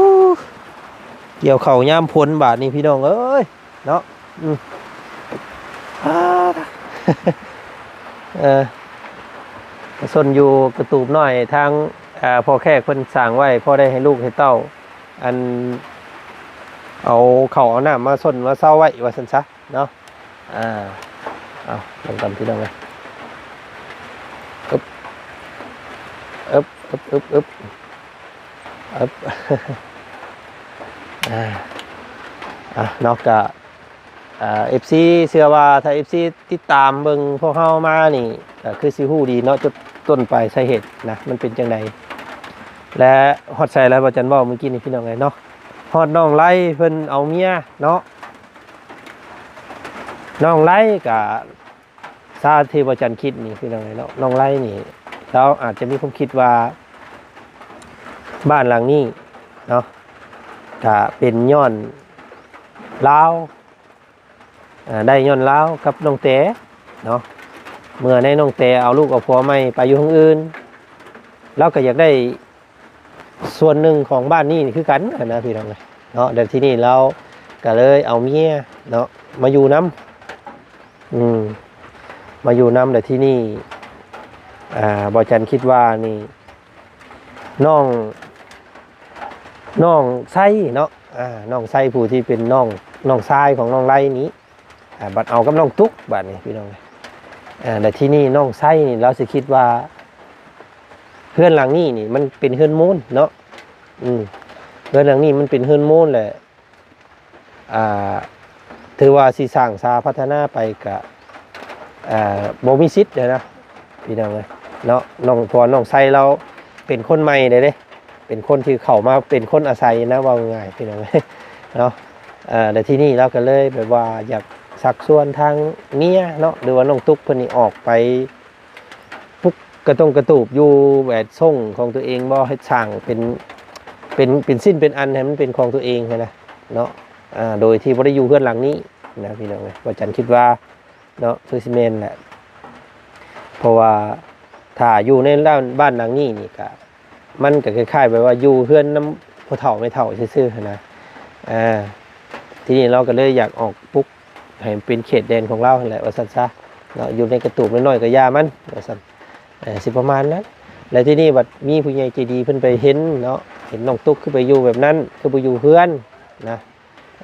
ກ່ຽວເຂົ້າຍາມຝົນບາດນີ້ພີ່ນ້ອງເອີຍ. ເນາະ ອືມ ອາ ເອີ ຊົນຢູ່ກະຕູບນ້ອຍທາງ ເອີ ພໍ່ແຂກເພິ່ນສ້າງໄວ້ ພໍໄດ້ໃຫ້ລູກໃຫ້ເຕົ້າ ອັນ ເອົາເຂົ້າເອົານ້ຳມາຊົນມາເຊົາໄວ້ວ່າຊັ້ນຊະເນາະ. ອ່າ ເອົາ ເບິ່ງກັນພີ່ນ້ອງເອີຍ ອຶບ ອຶບ ອຶບ ອຶບ ອາ ອ່າ ເນາະ ກະ ອ່າ ເອັຟຊີ ເຊື່ອວ່າຖ້າເອັຟຊີຕິດຕາມເບິ່ງພວກເຮົາມານີ້ ກະຄືຊິຮູ້ດີເນາະ ຈຸດຕົ້ນປາຍສາເຫດນະ ມັນເປັນຈັ່ງໃດ ແລະ ຮອດໃສແລ້ວ ບໍ່ຈັນເວົ້າມື້ກີ້ນີ້ພີ່ນ້ອງເອີຍເນາະ ຮອດນ້ອງໄລເພິ່ນເອົາເມຍເນາະ. ນ້ອງໄລກະ ຊາທີ່ບໍ່ຈັນຄິດນີ້ພີ່ນ້ອງເອີຍເນາະ ນ້ອງໄລນີ້ ລາວອາດຈະມີຄວາມຄິດວ່າ ບ້ານຫຼັງນີ້ເນາະ ກະເປັນຍ້ອນລາວ ເອີ ໄດ້ຍ້ອນລາວກັບນ້ອງແຕເນາະ ເມື່ອໃນນ້ອງແຕເອົາລູກເອົາຜົວໃໝ່ໄປຢູ່ທາງອື່ນ ລາວກະຢາກໄດ້ ສ່ວນໜຶ່ງຂອງບ້ານນີ້ຄືກັນຫັ້ນນະພີ່ນ້ອງເອີຍເນາະ. ແລ້ວທີນີ້ລາວກະເລີຍເອົາເມຍເນາະມາຢູ່ນຳ ອືມ ມາຢູ່ນຳ ແລ້ວທີນີ້ ອ່າ ບໍ່ຈັນຄິດວ່ານີ້ ນ້ອງ ນ້ອງໄຊເນາະ ອ່າ ນ້ອງໄຊຜູ້ທີ່ເປັນນ້ອງ ນ້ອງຊາຍຂອງນ້ອງໄລນີ້ ອ່າ ບັດເອົາກັບນ້ອງຕຸກບາດນີ້ພີ່ນ້ອງ ອ່າ ແລ້ວທີນີ້ນ້ອງໄຊນີ້ລາວຊິຄິດວ່າ ເຮືອນຫຼັງນີ້ນີ້ມັນເປັນເຮືອນໂມນເນາະ ອືມ ເຮືອນຫຼັງນີ້ມັນເປັນເຮືອນໂມນແຫຼະ ອ່າ ຖືວ່າຊິສ້າງສາພັດທະນາໄປກະ ອ່າ ບໍ່ມີສິດເດ້ນະ ພີ່ນ້ອງເອີຍເນາະ ນ້ອງ ເພາະວ່ານ້ອງໄຊລາວເປັນຄົນໃໝ່ເດ້ ເປັນຄົນທີ່ເຂົ້າມາເປັນຄົນອາໄສນະ ເວົ້າງ່າຍໆ ພີ່ນ້ອງເອີຍເນາະ. ເອີ ແລ້ວທີນີ້ລາວກະເລີຍແບບວ່າຢາກຊັກຊວນທາງເມຍເນາະ ຫຼືວ່ານ້ອງຕຸກເພິ່ນນີ້ອອກໄປປຸກກະຕົງກະຕູບຢູ່ແວດຊົງຂອງຕົວເອງບໍ່ ເຮັດສ້າງເປັນ ເປັນ ເປັນຊິ້ນເປັນອັນໃຫ້ມັນເປັນຂອງຕົວເອງຫັ້ນນະເນາະ ອ່າ ໂດຍທີ່ບໍ່ໄດ້ຢູ່ເຮືອນຫຼັງນີ້ນະ ພີ່ນ້ອງເອີຍ ວ່າຈັນຄິດວ່າ ເນາະ ຄືຊິແມ່ນແຫຼະ ເພາະວ່າຖ້າຢູ່ໃນບ້ານ ບ້ານຫຼັງນີ້ນີ້ກະ ມັນກະຄ້າຍໆແບບວ່າຢູ່ເຮືອນນຳພໍ່ເຖົ້າແມ່ເຖົ້າຊື່ໆຫັ້ນນະ ອ່າ ທີນີ້ລາວກະເລີຍຢາກອອກປຸກໃຫ້ເປັນເຂດແດນຂອງລາວຫັ້ນແຫຼະ ວ່າຊັ້ນຊະເນາະ ຢູ່ໃນກະຕູບນ້ອຍໆກະຢ່າມັນ ວ່າຊັ້ນ ເອີ ຊິປະມານນັ້ນ. ແລ້ວທີນີ້ບັດມີຜູ້ໃຫຍ່ໃຈດີເພິ່ນໄປເຫັນເນາະ ເຫັນນ້ອງຕຸກຄືໄປຢູ່ແບບນັ້ນ ຄືບໍ່ຢູ່ເຮືອນນະ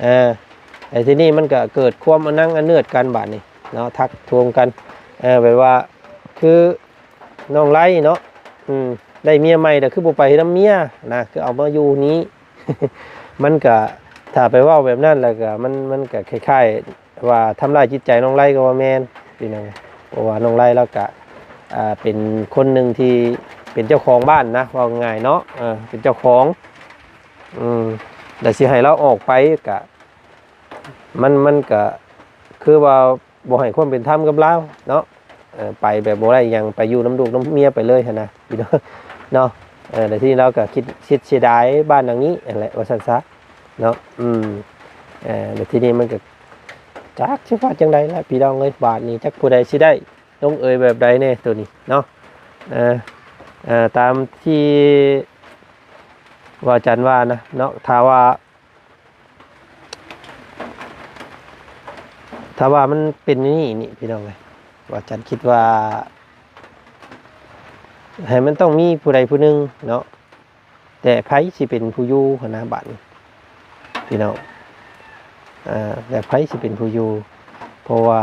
ເອີ ແລ້ວທີນີ້ມັນກະເກີດຄວາມອະນັງອະເນີດກັນບາດນີ້ເນາະ ທັກທວງກັນ ເອີ ແບບວ່າຄືນ້ອງໄລເນາະ ອືມ ໄດ້ເມຍໃໝ່ແລ້ວຄືບໍ່ໄປນຳເມຍນະ ຄືເອົາມາຢູ່ນີ້ ມັນກະ ຖ້າໄປເວົ້າແບບນັ້ນແລ້ວກະ ມັນ ມັນກະຄ້າຍໆວ່າທຳລາຍຈິດໃຈນ້ອງໄລກະວ່າແມ່ນ ພີ່ນ້ອງ ເພາະວ່ານ້ອງໄລລາວກະ ອ່າ ເປັນຄົນໜຶ່ງທີ່ເປັນເຈົ້າຂອງບ້ານນະ ເວົ້າງ່າຍເນາະ ເອີ ເປັນເຈົ້າຂອງ ອືມ ແລ້ວຊິໃຫ້ລາວອອກໄປກະ ມັນ ມັນກະຄືວ່າບໍ່ໃຫ້ຄວາມເປັນທຳກັບລາວເນາະ ເອີ ໄປແບບບໍ່ໄດ້ຫຍັງ ໄປຢູ່ນຳລູກນຳເມຍໄປເລີຍຫັ້ນນະ ພີ່ນ້ອງເນາະ ເອີ ແລ້ວທີນີ້ລາວກະຄິດ ຄິດເສຍດາຍບ້ານຫຼັງນີ້ຫັ້ນແຫຼະ ວ່າຊັ້ນຊະເນາະ ອືມ ເອີ ແລ້ວທີນີ້ມັນກະຈັກຊິວ່າຈັ່ງໃດລະ ພີ່ນ້ອງເອີຍ ບາດນີ້ຈັກຜູ້ໃດຊິໄດ້ລົງເອີຍແບບໃດແດ່ໂຕນີ້ເນາະ ເອີ ເອີ ຕາມທີ່ວ່າຈັນວ່ານະເນາະ ຖ້າວ່າ ຖ້າວ່າມັນເປັນແນວນີ້ນີ້ ພີ່ນ້ອງເອີຍ ວ່າຈັນຄິດວ່າ ໃຫ້ມັນຕ້ອງມີຜູ້ໃດຜູ້ໜຶ່ງເນາະ ແຕ່ໃຜຊິເປັນຜູ້ຢູ່ຫັ້ນນະ ບາດນີ້ ພີ່ນ້ອງ ເອີ ແຕ່ໃຜຊິເປັນຜູ້ຢູ່ ເພາະວ່າ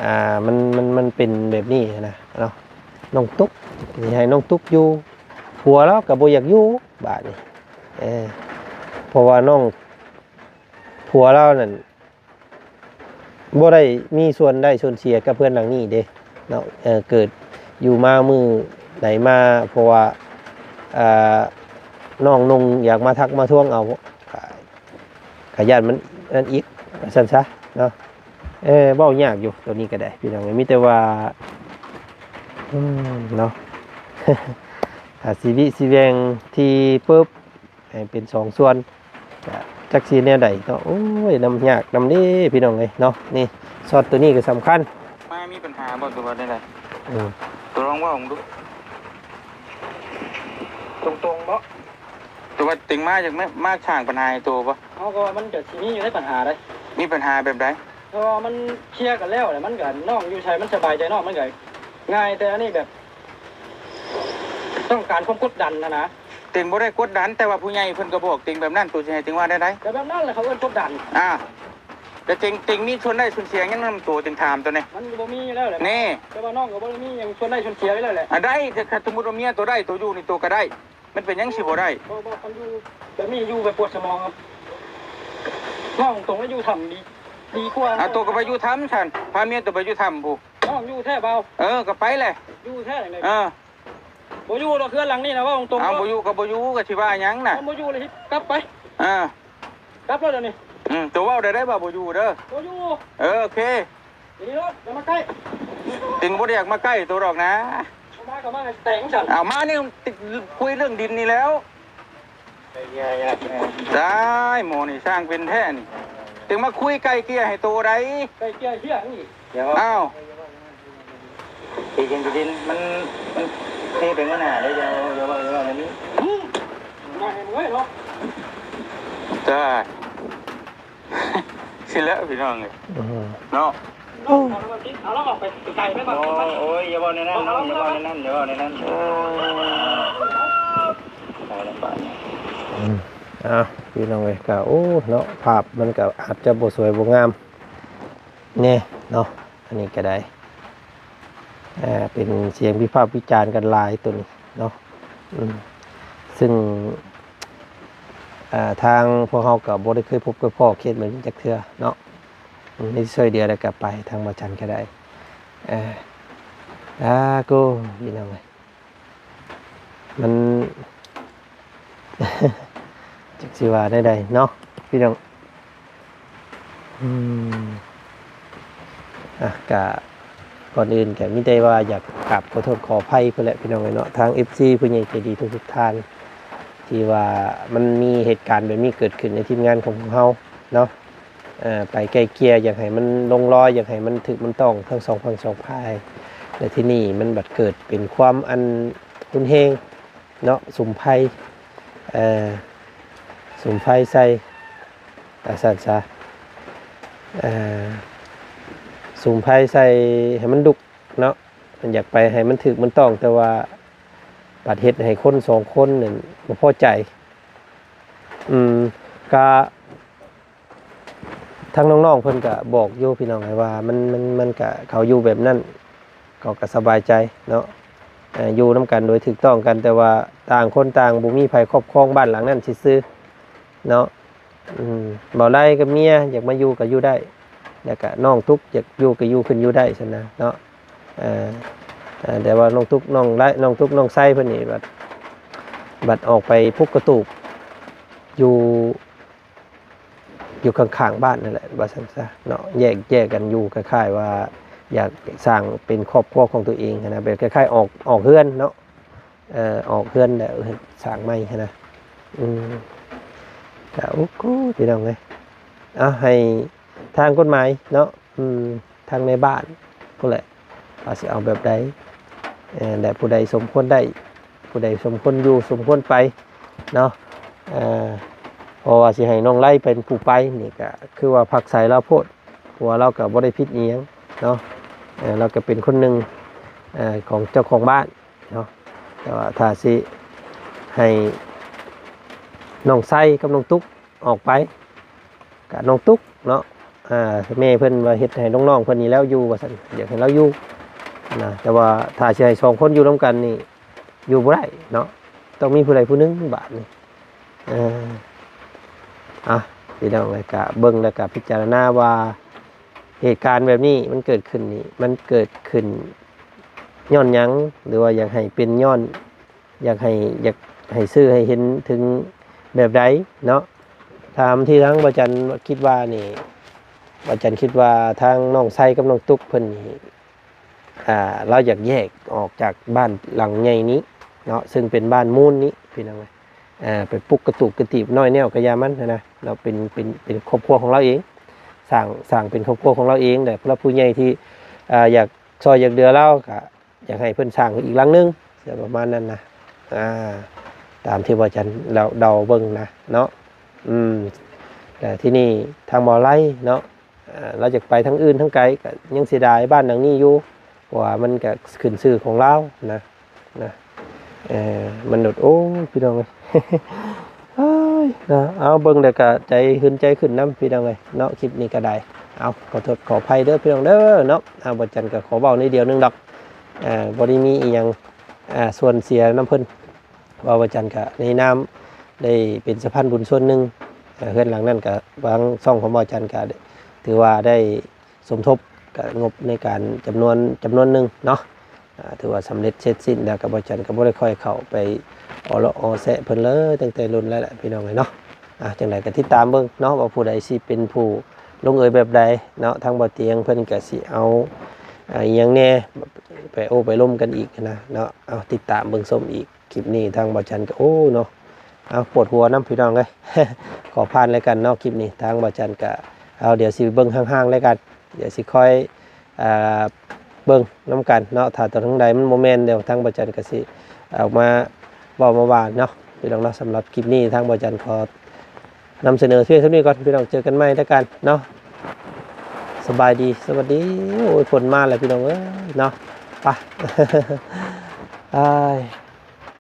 ອ່າ ມັນ ມັນ ມັນເປັນແບບນີ້ຫັ້ນນະເນາະ ນ້ອງຕຸກ ຊິໃຫ້ນ້ອງຕຸກຢູ່ ຜົວລາວກະບໍ່ຢາກຢູ່ບາດນີ້ ເອີ ເພາະວ່ານ້ອງ ຜົວລາວນັ້ນ ບໍ່ໄດ້ມີສ່ວນໄດ້ສ່ວນເສຍກັບເຮືອນຫຼັງນີ້ເດ້ເນາະ ເອີ ເກີດຢູ່ມາມື້ໃດມາ ເພາະວ່າ ອ່າ ນ້ອງນຸ່ງຢາກມາທັກມາທວງເອົາ ກະ ກະຢ້ານມັນນັ້ນອີກ ວ່າຊັ້ນຊະເນາະ ເອີ ເວົ້າຍາກຢູ່ໂຕນີ້ກໍໄດ້ພີ່ນ້ອງເອີຍ ມີແຕ່ວ່າ ອືມ ເນາະ ຖ້າຊິວິຊິແຫວ່ງທີ່ປຶບ ໃຫ້ເປັນສອງສ່ວນ ກະຈັກຊິແນວໃດເນາະ. ໂອ້ຍ ນຳຍາກນຳເດ້ພີ່ນ້ອງເອີຍເນາະ. ນີ້ ຊັອດໂຕນີ້ກໍສຳຄັນ. ມາມີປັນຫາບໍ່ ຫຼືວ່າແນວໃດ? ອືມ ໂຕລອງເວົ້າເບິ່ງດູ ຕົງໆ ບໍ່? ແຕ່ວ່າເຕັງມາ ຢາກມາ ມາສ້າງປັນຫາໃຫ້ໂຕບໍ່? ເຮົາກໍວ່າມັນກໍຊິມີຢູ່ໃນປັນຫາໃດ໋. ມີປັນຫາແບບໃດ? ເພາະວ່າມັນເຄຍກັນແລ້ວແຫຼະ ມັນກໍ ນ້ອງຢູ່ໃສມັນສະບາຍໃຈເນາະ ມັນກໍງ່າຍ. ແຕ່ອັນນີ້ແບບ ຕ້ອງການຄວາມກົດດັນຫັ້ນນະ. ເຕັງບໍ່ໄດ້ກົດດັນ ແຕ່ວ່າຜູ້ໃຫຍ່ເພິ່ນກໍບອກເຕັງແບບນັ້ນ ໂຕຊິໃຫ້ເຕັງວ່າແນວໃດ? ກໍແບບນັ້ນແຫຼະ ເຂົາເອີ້ນກົດດັນ. ອ້າວ ແລ້ວເຕັງ ເຕັງມີສ່ວນໄດ້ສ່ວນເສຍຫຍັງນຳໂຕ ເຕັງຖາມໂຕນີ້? ມັນກໍບໍ່ມີຢູ່ແລ້ວແຫຼະ. ແນ່ ແຕ່ວ່ານ້ອງກໍບໍ່ໄດ້ມີຫຍັງສ່ວນໄດ້ສ່ວນເສຍຢູ່ແລ້ວແຫຼະ. ອ່າ ໄດ້ ຖ້າ ຖ້າສົມມຸດວ່າເມຍໂຕໄດ້ ໂຕຢູ່ນີ້ໂຕກໍໄດ້. ມັນເປັນຫຍັງຊິບໍ່ໄດ້? ບໍ່ ບໍ່ ຄັນຢູ່ແບບນີ້ຢູ່ແບບປວດສະໝອງ ເວົ້າຕົງໆ ແລ້ວຢູ່ຖ້ຳດີ ດີກວ່າ. ອ່າ ໂຕກໍໄປຢູ່ຖ້ຳຊັ້ນ ພາເມຍໂຕໄປຢູ່ຖ້ຳພຸ້ນ. ນ້ອງຢູ່ແທ້ເບົາ? ເອີ ກໍໄປແຫຼະ. ຢູ່ແທ້ຈັ່ງໃດ? ເອີ ບໍ່ຢູ່ດອກ ເຮືອນຫຼັງນີ້ນະ ເວົ້າຕົງໆ. ເອົາ ບໍ່ຢູ່ກໍບໍ່ຢູ່ ກໍຊິວ່າຫຍັງນະ? ຄັນບໍ່ຢູ່ແລ້ວຊິກັບໄປ. ເອີ ກັບແລ້ວດຽວນີ້. ອືມ ໂຕເວົ້າໄດ້ ໄດ້ວ່າບໍ່ຢູ່ເດີ. ບໍ່ຢູ່. ເອີ ໂອເຄ. ດຽວນີ້ໂລດ ຢ່າມາໃກ້. ເຕັງບໍ່ໄດ້ຢາກມາໃກ້ໂຕດອກນະ. ເອົາມາກໍມາແຕ່ງຊັ້ນ. ເອົາມານີ້ ຄຸຍເລື່ອງດິນນີ້ແລ້ວ. ຕາຍ ໝໍນີ້ຊ່າງເປັນແທ້ນີ້. ເຕັງມາຄຸຍໄກ່ເກ່ຍໃຫ້ໂຕໃດ? ໄກ່ເກ່ຍເຮັດຫຍັງນີ້? ດຽວ ອ້າວ ທີ່ດິນ ທີ່ດິນ ມັນ ມັນເທໄປເມືອໜ້າເດ້. ຢ່າ ຢ່າເວົ້າ ຢ່າເວົ້າແນວນີ້. ອືມ ມາເຫັນເວີຍເນາະ. ຕາຍ ຊິແລ້ວພີ່ນ້ອງເອີຍ ອືມ ເນາະ. ໂອ້ ເອົາລາວອອກໄປໄກແມ່ນບໍ່? ໂອ້ຍ ຢ່າເວົ້າແນວນັ້ນເນາະ ຢ່າເວົ້າແນວນັ້ນ ຢ່າເວົ້າແນວນັ້ນ. ເອີ ຕາຍແລ້ວບາດນີ້. ອືມ ເອົາ ພີ່ນ້ອງເອີຍ ກໍ ໂອ້ ເນາະ ພາບມັນກໍອາດຈະບໍ່ສວຍບໍ່ງາມແດ່ເນາະ ອັນນີ້ກໍໄດ້. ເປັນສຽງວິພາກວິຈານກັນຫຼາຍໂຕນີ້ເນາະ. ອືມ ຊຶ່ງ ເອີ ທາງພວກເຮົາກໍບໍ່ໄດ້ເຄີຍພົບເຄີຍພໍ້ເຄສແບບນີ້ຈັກເທື່ອເນາະ. ອືມ ມີຊ່ອຍເຫຼືອແລ້ວກໍໄປ ທາງບໍ່ຈັນກໍໄດ້. ເອີ ອາ ໂກ ພີ່ນ້ອງເອີຍ ມັນ ຈັກຊິວ່າແນວໃດເນາະ ພີ່ນ້ອງ. ອືມ ອ່ະ ກະ ກ່ອນອື່ນກະມີແຕ່ວ່າຢາກກາບຂໍໂທດຂໍອະໄພພຸ້ນແຫຼະ ພີ່ນ້ອງເອີຍເນາະ ທາງເອັຟຊີຜູ້ໃຫຍ່ໃຈດີທຸກໆທ່ານ ທີ່ວ່າມັນມີເຫດການແບບນີ້ເກີດຂຶ້ນໃນທີມງານຂອງພວກເຮົາເນາະ. ເອີ ໄປໄກ່ເກ່ຍ ຢາກໃຫ້ມັນລົງລອຍ ຢາກໃຫ້ມັນຖືກມັນຕ້ອງທັງສອງຝັ່ງສອງຝ່າຍ ແລະ ທີນີ້ມັນບັດເກີດເປັນຄວາມອັນຮຸນແຮງເນາະ ສຸມໄຟ ເອີ ສຸມໄຟໃສ່ ວ່າຊັ້ນຊະ ເອີ ສຸມໄຟໃສ່ໃຫ້ມັນດຸກເນາະ ມັນຢາກໄປໃຫ້ມັນຖືກມັນຕ້ອງ ແຕ່ວ່າບັດເຮັດໃຫ້ຄົນສອງຄົນນັ້ນບໍ່ພໍໃຈ. ອືມ ກະ ທາງນ້ອງໆເພິ່ນກະບອກຢູ່ ພີ່ນ້ອງ ໃຫ້ວ່າມັນ ມັນ ມັນກະ ເຂົາຢູ່ແບບນັ້ນ ເຂົາກະສະບາຍໃຈເນາະ ເອີ ຢູ່ນຳກັນໂດຍຖືກຕ້ອງກັນ ແຕ່ວ່າຕ່າງຄົນຕ່າງບໍ່ມີໃຜຄອບຄອງບ້ານຫຼັງນັ້ນຊື່ໆເນາະ. ອືມ ເວົ້າໄດ້ກັບເມຍ ຢາກມາຢູ່ກໍຢູ່ໄດ້ ແລ້ວກໍນ້ອງຕຸກ ຢາກຢູ່ກໍຢູ່ ຂຶ້ນຢູ່ໄດ້ຊັ້ນນະເນາະ. ເອີ ເອີ ແຕ່ວ່ານ້ອງຕຸກ ນ້ອງໄລ ນ້ອງຕຸກ ນ້ອງໄຊເພິ່ນນີ້ບັດ ບັດອອກໄປປຸກກະຕູບຢູ່ ຢູ່ຂ້າງໆບ້ານນັ້ນແຫຼະ ວ່າຊັ້ນຊະເນາະ ແຍກ ແຍກກັນຢູ່ ຄ້າຍໆວ່າຢາກສ້າງເປັນຄອບຄົວຂອງຕົວເອງຫັ້ນນະ ແບບຄ້າຍໆອອກ ອອກເຮືອນເນາະ ເອີ ອອກເຮືອນແລ້ວເຮັດສ້າງໃໝ່ຫັ້ນນະ. ອືມ ກະ ໂອ້ໂຫ ພີ່ນ້ອງເອີຍ ເອົາໃຫ້ທາງກົດໝາຍເນາະ ອືມ ທາງໃນບ້ານພຸ້ນແຫຼະ ວ່າຊິເອົາແບບໃດ ເອີ ແລະ ຜູ້ໃດສົມຄວນໄດ້ ຜູ້ໃດສົມຄວນຢູ່ສົມຄວນໄປເນາະ. ເອີ ເພາະວ່າຊິໃຫ້ນ້ອງໄລເປັນຜູ້ໄປນີ້ກະຄືວ່າຜັກໃສລາວໂພດ ເພາະວ່າລາວກະບໍ່ໄດ້ຜິດອີ່ຫຍັງເນາະ. ເອີ ລາວກະເປັນຄົນໜຶ່ງ ເອີ ຂອງເຈົ້າຂອງບ້ານເນາະ ແຕ່ວ່າຖ້າຊິໃຫ້ນ້ອງໄຊກັບນ້ອງຕຸກ ອອກໄປ ກະນ້ອງຕຸກເນາະ ອ່າ ແມ່ເພິ່ນວ່າເຮັດໃຫ້ນ້ອງໆເພິ່ນນີ້ແລ້ວຢູ່ວ່າຊັ້ນ ຢາກໃຫ້ລາວຢູ່ນະ ແຕ່ວ່າຖ້າຊິໃຫ້ສອງຄົນຢູ່ນຳກັນນີ້ຢູ່ບໍ່ໄດ້ເນາະ ຕ້ອງມີຜູ້ໃດຜູ້ໜຶ່ງບາດນີ້. ເອີ ອ່ະ ພີ່ນ້ອງເອີຍ ກະເບິ່ງແລ້ວກະພິຈາລະນາວ່າ ເຫດການແບບນີ້ມັນເກີດຂຶ້ນນີ້ ມັນເກີດຂຶ້ນຍ້ອນຫຍັງ ຫຼືວ່າຢາກໃຫ້ເປັນຍ້ອນ ຢາກໃຫ້ ຢາກໃຫ້ສື່ໃຫ້ເຫັນເຖິງແບບໃດເນາະ. ຕາມທີ່ທາງບໍ່ຈັນຄິດວ່ານີ້ ວ່າຈັນຄິດວ່າທາງນ້ອງໄຊກັບນ້ອງຕຸກເພິ່ນນີ້ ອ່າ ລາວຢາກແຍກອອກຈາກບ້ານຫຼັງໃຫຍ່ນີ້ເນາະ ເຊິ່ງເປັນບ້ານມູນນີ້ພີ່ນ້ອງເອີຍ ອ່າ ໄປປຸກກະຕູກກະຕີບນ້ອຍແນວກະຢ່າມັນຫັ້ນນະເນາະ ເປັນ ເປັນ ເປັນຄອບຄົວຂອງລາວເອງ ສ້າງ ສ້າງເປັນຄອບຄົວຂອງລາວເອງ ແລະ ຜູ້ຫຼັກຜູ້ໃຫຍ່ທີ່ ອ່າ ຢາກຊ່ອຍຢາກເຫຼືອລາວກະ ຢາກໃຫ້ເພິ່ນສ້າງອີກຫຼັງໜຶ່ງ ປະມານນັ້ນນະ ອ່າ ຕາມທີ່ວ່າຈັນເດົາເບິ່ງນະເນາະ ອືມ ແລະ ທີນີ້ທາງບ່າວໄລເນາະ ອ່າ ລາວຢາກໄປທາງອື່ນທາງໄກ ກະຍັງເສຍດາຍບ້ານຫຼັງນີ້ຢູ່ ເພາະວ່າມັນກະຂຶ້ນຊື່ຂອງລາວນະ ນະ ເອີ ມັນໂດດ ໂອ້ຍ ພີ່ນ້ອງເອີຍ ເອີຍ ເນາະ ເອົາ ເບິ່ງແລ້ວກະໃຈຫຶນໃຈຂຶ້ນນຳ ພີ່ນ້ອງເອີຍເນາະ ຄລິບນີ້ກະໄດ້ ເອົາ ຂໍໂທດຂໍອະໄພເດີພີ່ນ້ອງເດີເນາະ ອ່າ ບ່າວຈັນກະຂໍເວົ້າໜ້ອຍດຽວໜຶ່ງດອກ ອ່າ ບໍ່ໄດ້ມີອີ່ຫຍັງ ອ່າ ສ່ວນເສຍນຳເພິ່ນ ເວົ້າ ບ່າວຈັນກະໃນນາມໄດ້ເປັນສະພານບຸນສ່ວນໜຶ່ງ ເຮືອນຫຼັງນັ້ນກະ ທາງຊ່ອງຂອງບ່າວຈັນກະຖືວ່າໄດ້ສົມທົບກັບງົບໃນການຈຳນວນ ຈຳນວນໜຶ່ງເນາະ ອ່າ ຖືວ່າສຳເລັດເສັດສິ້ນແລ້ວ ກະບ່າວຈັນກະບໍ່ໄດ້ຄ່ອຍເຂົ້າໄປອໍເລາະອໍແຊະເພິ່ນເລີຍ ຕັ້ງແຕ່ດົນແລ້ວແຫຼະ ພີ່ນ້ອງເອີຍເນາະ ອ່າ ຈັ່ງໃດກະຕິດຕາມເບິ່ງເນາະ ວ່າຜູ້ໃດຊິເປັນຜູ້ລົງເອີຍແບບໃດເນາະ ທາງບ່າວຕຽງເພິ່ນກະຊິເອົາ ອ່າ ອີ່ຫຍັງແດ່ ໄປໂອ້ ໄປລົມກັນອີກຫັ້ນນະເນາະ ເອົາ ຕິດຕາມເບິ່ງຊົມອີກ ຄລິບນີ້ທາງບ່າວຈັນກະ ໂອ້ ເນາະ ເອົາ ປວດຫົວນຳ ພີ່ນ້ອງເອີຍ ຂໍຜ່ານແລ້ວກັນເນາະ ຄລິບນີ້ທາງບ່າວຈັນກະ ເອົາ ດຽວຊິເບິ່ງຫ່າງໆແລ້ວກັນ ດຽວຊິຄ່ອຍ ອ່າ ເບິ່ງນຳກັນເນາະ ຖ້າຕອນທາງໃດມັນບໍ່ແມ່ນ ດຽວທາງບ່າວຈັນກະຊິເອົາມາເວົ້າມາວ່າເນາະ ພີ່ນ້ອງເນາະ ສຳລັບຄລິບນີ້ທາງບ່າວຈັນຂໍ ນຳສະເໜີພຽງເທົ່ານີ້ກ່ອນ ພີ່ນ້ອງ ເຈີກັນໃໝ່ແລ້ວກັນເນາະ ສະບາຍດີ ສະຫວັດດີ ໂອ້ຍ ຝົນມາແລ້ວ ພີ່ນ້ອງເອີຍເນາະ ໄປ ອ້າຍ.